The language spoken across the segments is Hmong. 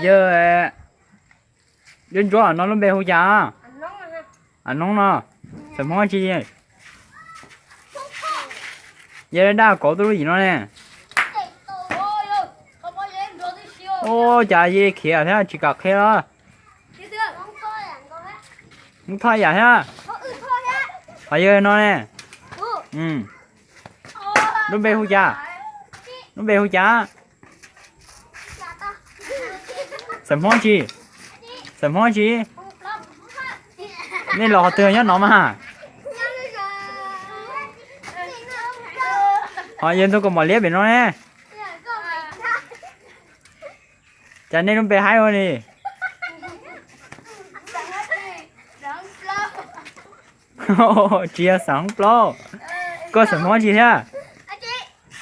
Yog, yog ntsuab no lub npe hu cas? Noob no. Xam Hmoob tsi? Yog dab qauv tuaj lub yim no ne. Ua cas yeej khiav thiab tsis kam qhia los? Hmoob Thoj yam thiab. Ho yog no ne. Lub npe hu cas? Lub npe hu cas? Xam Hmoob tsi? Xam Hmoob tsi? Nej los qhov twg nyob no mas? Ho yog ntoo kaus mom liab pem no ne. Cas nej lub npe haib ua li? Tsis yog Xam Hmoob Plaub. Koj Xam Hmoob tsi thiab?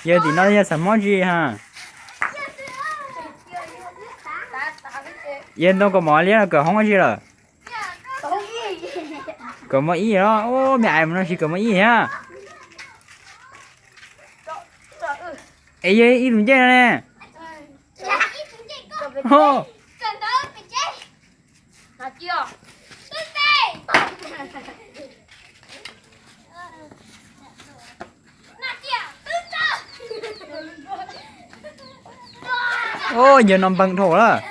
Yog tim no yog Xam Hmoob tsi ha? Yog ntoo kaus mom liab no kawm hoob tsi lawm? Kawm mos ib los? Ub, me ais mus no tsis kawm mos ib thiab. Es yog ib tus ncej no ne. Ub, yog no npeeg dhau lawm.